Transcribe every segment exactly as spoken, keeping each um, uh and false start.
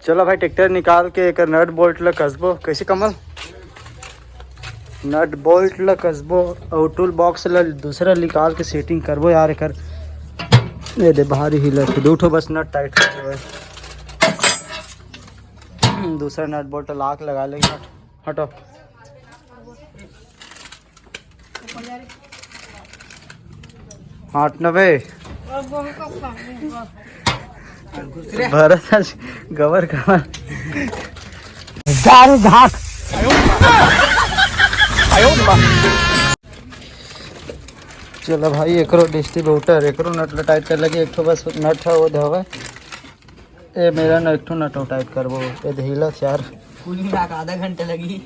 चलो भाई, ट्रैक्टर निकाल के एकर नट बोल्ट ला कसबो। कैसे कमल? नट बोल्ट ला कसबो अउ टूल बॉक्स ला दूसरा निकाल के सेटिंग करबो यार एकर। ये दे, भारी हिलत हे, दू ठो बस नट टाइट कर देवे। दूसरा नट बोल्ट लाक लगा लेंगे। हट, हटो। आठ नब्बे। भरत आज गबर गबर। दारू घाट। चलो भाई, एकरो डिस्ट्रीब्यूटर, एकरो नट ला टाइट कर लगे, एक ठो बस नट है, वो धवे। ए मेरा न एक ठो नट टाइट करबो, ये ढीला चार। कुल मिला के आधा घंटा लगी।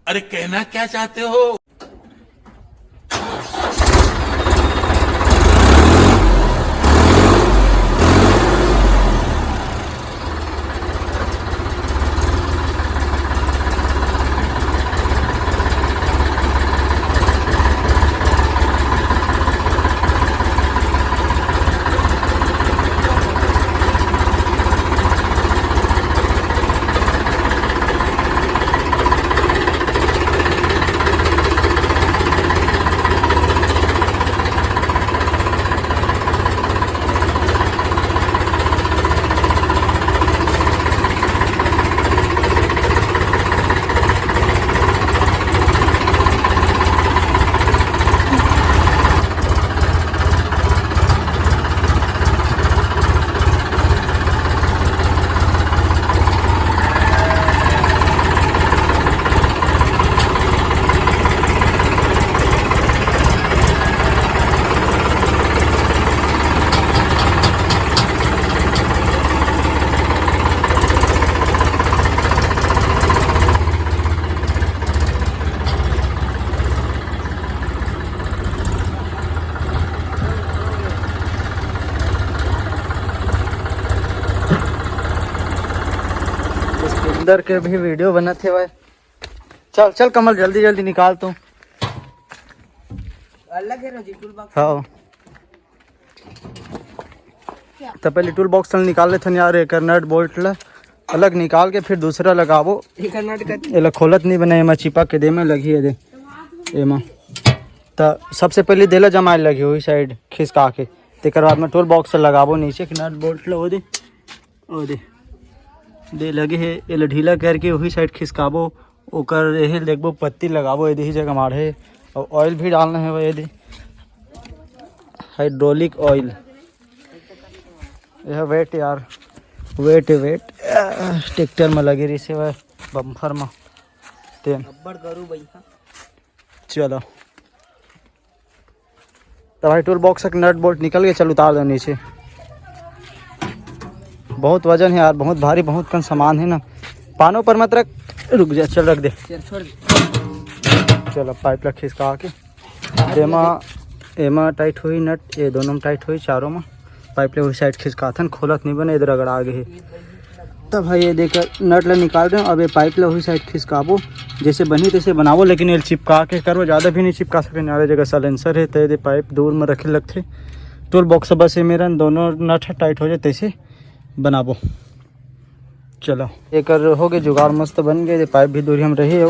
अरे, कहना क्या चाहते हो? अंदर के भी वीडियो बनत हे भाई। चल चल कमल, जल्दी जल्दी निकाल तू। अलग है रोजी टूल बॉक्स। हाँ। तो पहले टूल बॉक्स निकाल लेथन यार, एकर नट बोल्ट ला अलग निकाल के फिर दूसरा लगाबो। एकर नट कर। एला खोलत नहीं बने, एमा चिपक के दे में लगी है दे। एमा। तो सबसे पहले देला जमाए लगी हुई साइड खिसका के। तेकर बाद में टूल बॉक्स लगाबो नीचे के नट बोल्ट ला, वो दे। ओ दे, दे लगे हे, एला ढीला करके वही साइड खिसकाबो, ओकर एहे देखबो, पत्ती लगाबो, एदे ही जगह माढ़े, और ऑयल भी डालना है भाई, एदे हाइड्रोलिक ऑयल। यह वेट यार, वेट है वेट, ट्रैक्टर में लगे रही से वह बम्फर में तेल। अब्बड़ गरू भैया। चलो, तो भाई टूल बॉक्स का नट बोल्ट निकल गए, चल उतार दो नीचे। बहुत वजन है यार, बहुत भारी, बहुत कन सामान है ना। पानो पर मत रख, रुक जा, चल रख दे। चल, छोड़ दे। चल अब पाइप ला खिसका के एमा, एमा टाइट हुई नट, ये दोनों में टाइट हुई, चारों में। पाइप ले वही साइड खिसकाथन, खोलत नहीं बने, इधर अगड़ आ गए। तब भाई ये देख नट ला निकाल रहे हो। अब ये पाइप ला वही साइड खिसकाबो, जैसे बनी तैसे बनाबो, लेकिन ये चिपका के करबो, ज़्यादा भी नहीं चिपका सके। नारे जगह साइलेंसर है, तो ये पाइप दूर में रखे लगथे। टूल बॉक्स बस ये मेरा दोनों नट है, टाइट हो जाए तैसे बनाबो। चलो, एकर हो गए जुगाड़, मस्त बन गए। ये पाइप भी दूरी हम रही हो,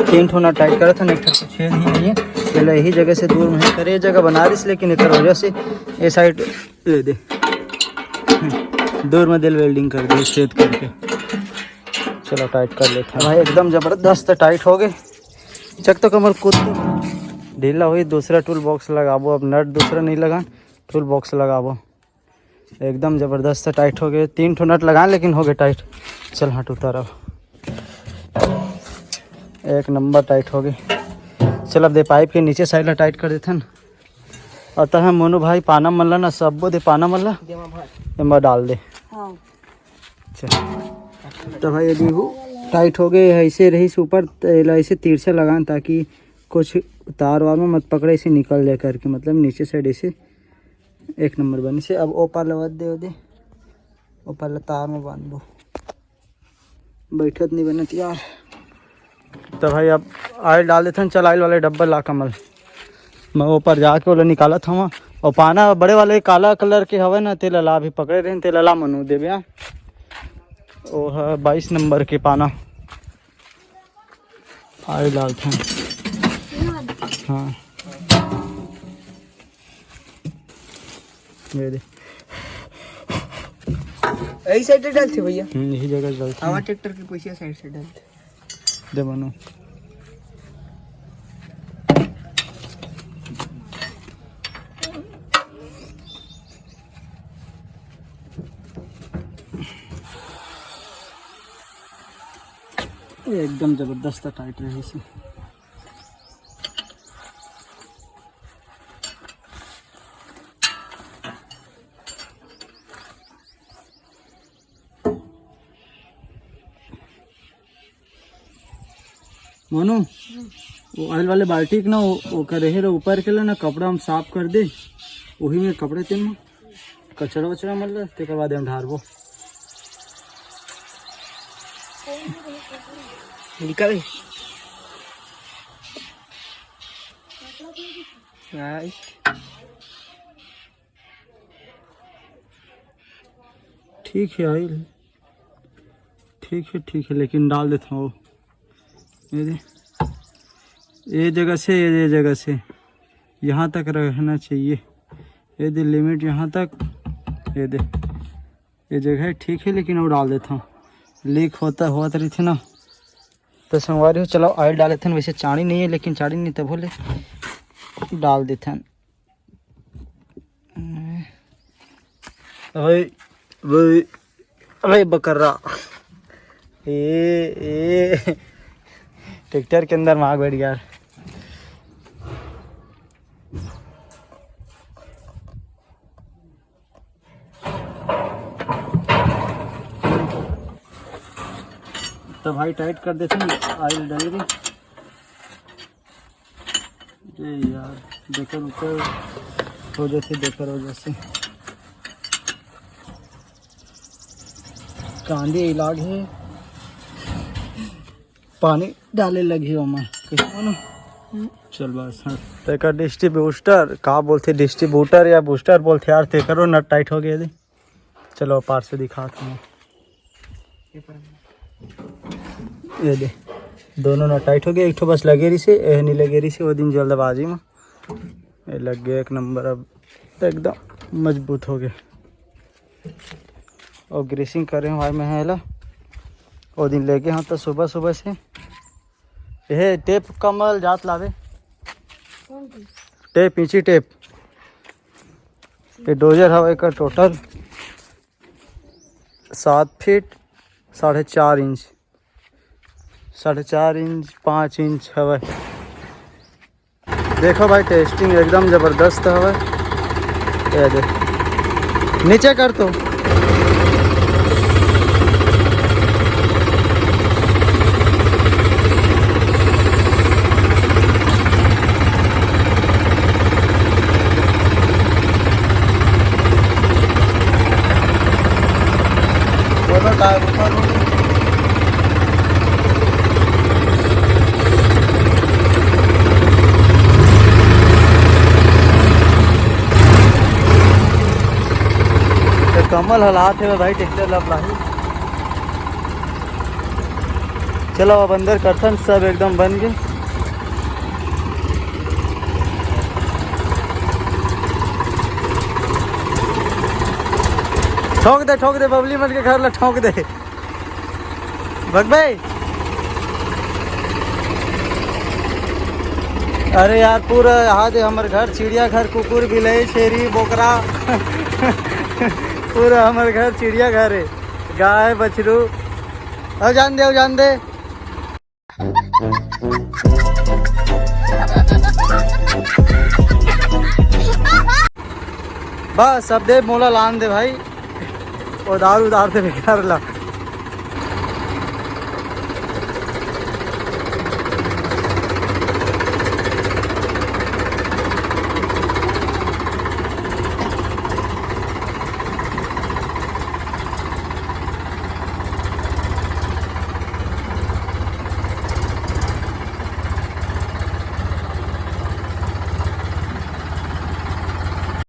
तीन ठो नट टाइट करत हन, एक ठो छेद ही नहीं है। चलो, यही जगह से दूर में है, करे जगह बना रही, लेकिन एकर वजह से ये साइड ये दे। दूर में दिल वेल्डिंग कर दिए छेद करके। चलो टाइट कर लेते हैं भाई, एकदम जबरदस्त टाइट हो गए। चक तो कमल कूद तो ढीला हुई, दूसरा टूल बॉक्स लगाबो। अब नट दूसरा नहीं लगा, टूल बॉक्स लगाबो। एकदम जबरदस्त टाइट हो गए, तीन ठो नट लगाए लेकिन हो गए टाइट। चल हट उतार अब, एक नंबर टाइट हो गए। चल अब दे पाइप के नीचे साइड ला टाइट कर देथन। और तह मोनू भाई पाना मन ला ना, सब्बो दे पाना मन ला देवा भाई। एमा डाल दे। हाँ। चल। तो भाई ये देखो टाइट हो गए, ऐसे रही से ऊपर, तो एला ऐसे तिरछा लगान ताकि कुछ तार वार में मत पकड़े, ऐसे निकल जाए करके, मतलब नीचे साइड ऐसे एक नंबर बने से। अब ओ पार लवत दे, दे ओ पार ला तार में बांध दो। बैठत नहीं बनत यार। तो भाई अब ऑयल डाल देथन। चल ऑयल वाले डब्बा ला कमल, मैं ऊपर जाके ओला निकालत हूँ। अउ पाना बड़े वाले काला कलर के हवय ना, तेला ला, अभी पकड़े रहेन, तेला ला मनु देबे, हाँ। ओ ह बाईस नंबर के पाना। आए डालथन। हाँ। ये दे। यही साइड डालथे भैया। हम्म, यही जगह डालथे। हवा ट्रैक्टर के पैसे साइड से डालथे। दे मनु। एकदम जबरदस्त टाइट रहे इसे। मोनू, वो ऑयल वाले बाल्टी के ना, वो, वो करे हे रे, ऊपर के ले ना, कपड़ा हम साफ कर दे, वही में कपड़े तेन में कचरा वचरा मल रहा, तेकर बाद हम ढारबो। निकल। हाँ। ठीक है, ऑयल ठीक है, ठीक है, लेकिन डाल देता हूँ। ये दे, ये जगह से, ये, ये जगह से यहाँ तक रहना चाहिए। ये दे लिमिट यहाँ तक, ये दे, ये जगह है, ठीक है, लेकिन वो डाल देता हूँ, लीक होता, होत रही थी ना। तो संगवारी हो, चलो ऑयल डाल देते हैं। वैसे चाड़ी नहीं है, लेकिन चाड़ी नहीं तब बोले डाल देते हैं। अबे, अबे, अबे बकरा, ए, ए, ट्रैक्टर के अंदर मार बैठ गया। तो भाई टाइट कर देते हैं, ऑयल डाल के। ये यार, बेकर उकर हो जैसे, बेकर हो जैसे। कांदे इलाज है, पानी डाले लगी ओमा। कैसे मानो? चल बस, हाँ। तो एकर डिस्ट्रीब्यूटर, का बोलते, डिस्ट्रीब्यूटर या बूस्टर बोलते यार, तेकरो नट टाइट हो गया दे। चलो, पार से दिखाता हूँ। ये दे, दोनों नट टाइट हो गए। एक ठो बस लगे रही से, ए नहीं लगे रही से, वो दिन जल्दबाजी में ये लग गया एक नंबर। अब एकदम मजबूत हो गए। और ग्रीसिंग करे हूँ भाई मैं, एला वो दिन लेके, हाँ, तो सुबह सुबह से। ये टेप कमल जात लावे। कौन टेप? टेप, इंची टेप। ये डोजर हवा एकर टोटल सात फीट साढ़े चार इंच, साढ़े चार इंच, पाँच इंच हवा। देखो भाई, टेस्टिंग एकदम जबरदस्त हवा। ये दे, नीचे कर तो। तो कमल हलात हे भाई, ट्रैक्टर ला अपलाही। चलो, अब अंदर करथन, सब एकदम बन के। ठोक दे, ठोक दे, बबली मन के घर ला ठोक दे। भगबे। अरे यार, पूरा यहाँ दे हमर घर, चिड़ियाघर, कुकुर, बिलई, छेरी, बोकरा। पूरा हमर घर चिड़ियाघर है, गाय, बछरू। अब जान दे, अब जान दे। बस, अब दे, मोला लान दे भाई, उधार उधार दे बेकार ला।